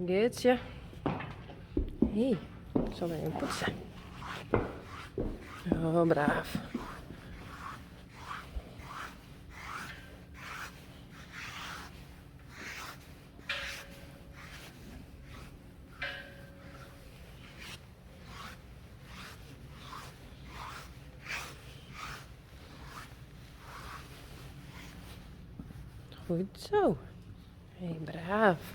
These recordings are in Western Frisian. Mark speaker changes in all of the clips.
Speaker 1: Geertsje. Hé, ik sal even poetse. Oh, braaf. Goed zo. Hé, braaf.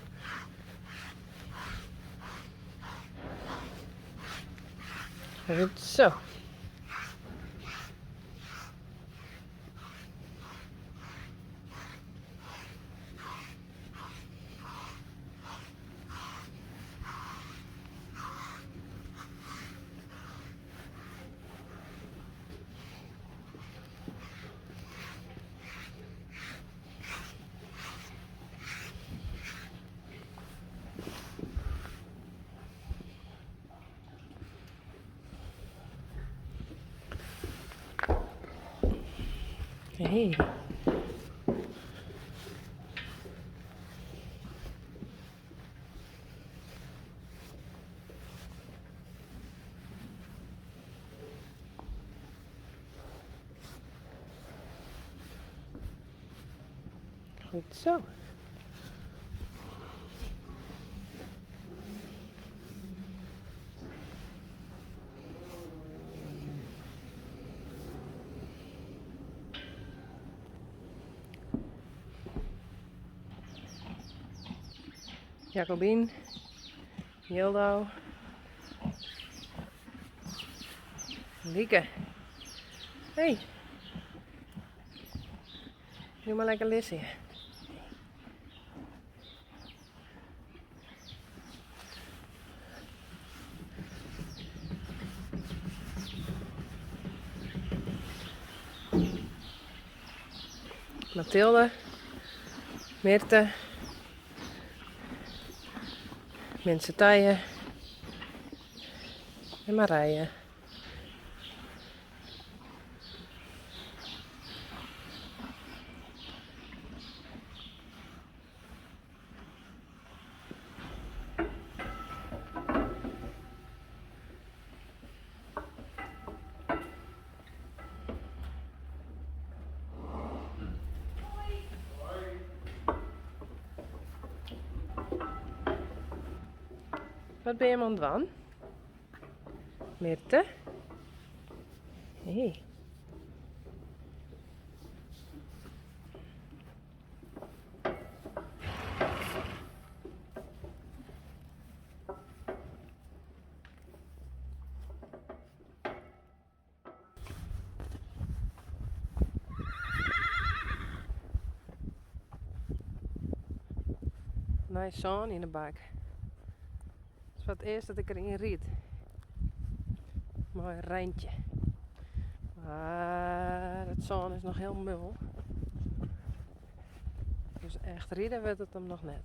Speaker 1: Goed zo. Hey. Goed zo. Jacobien, Jildau, Lieke. Hey. Doe mar lekker lizzen. Mathilde, Mirte, Minse Tije en Marije. Wat binne jim oan it dwaan? Mirte? Hey. Nij sân yn de bak. It is foar it earst dat ik der yn ryd. Mei in reintje. Mar it sân is noch hiel mul. Dus echt ride wurdt it him noch net.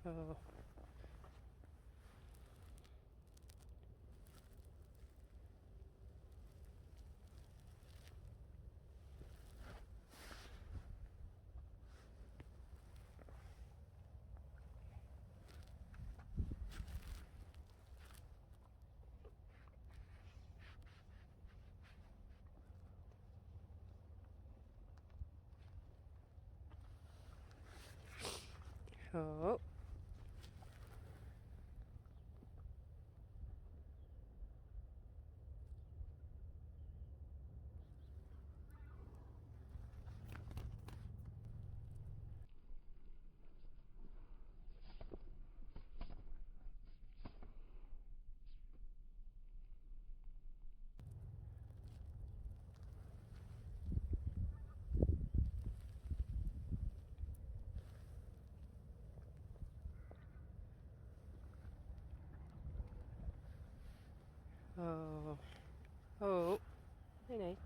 Speaker 1: Oh. Oh. Oh. Oh. Nee, nee.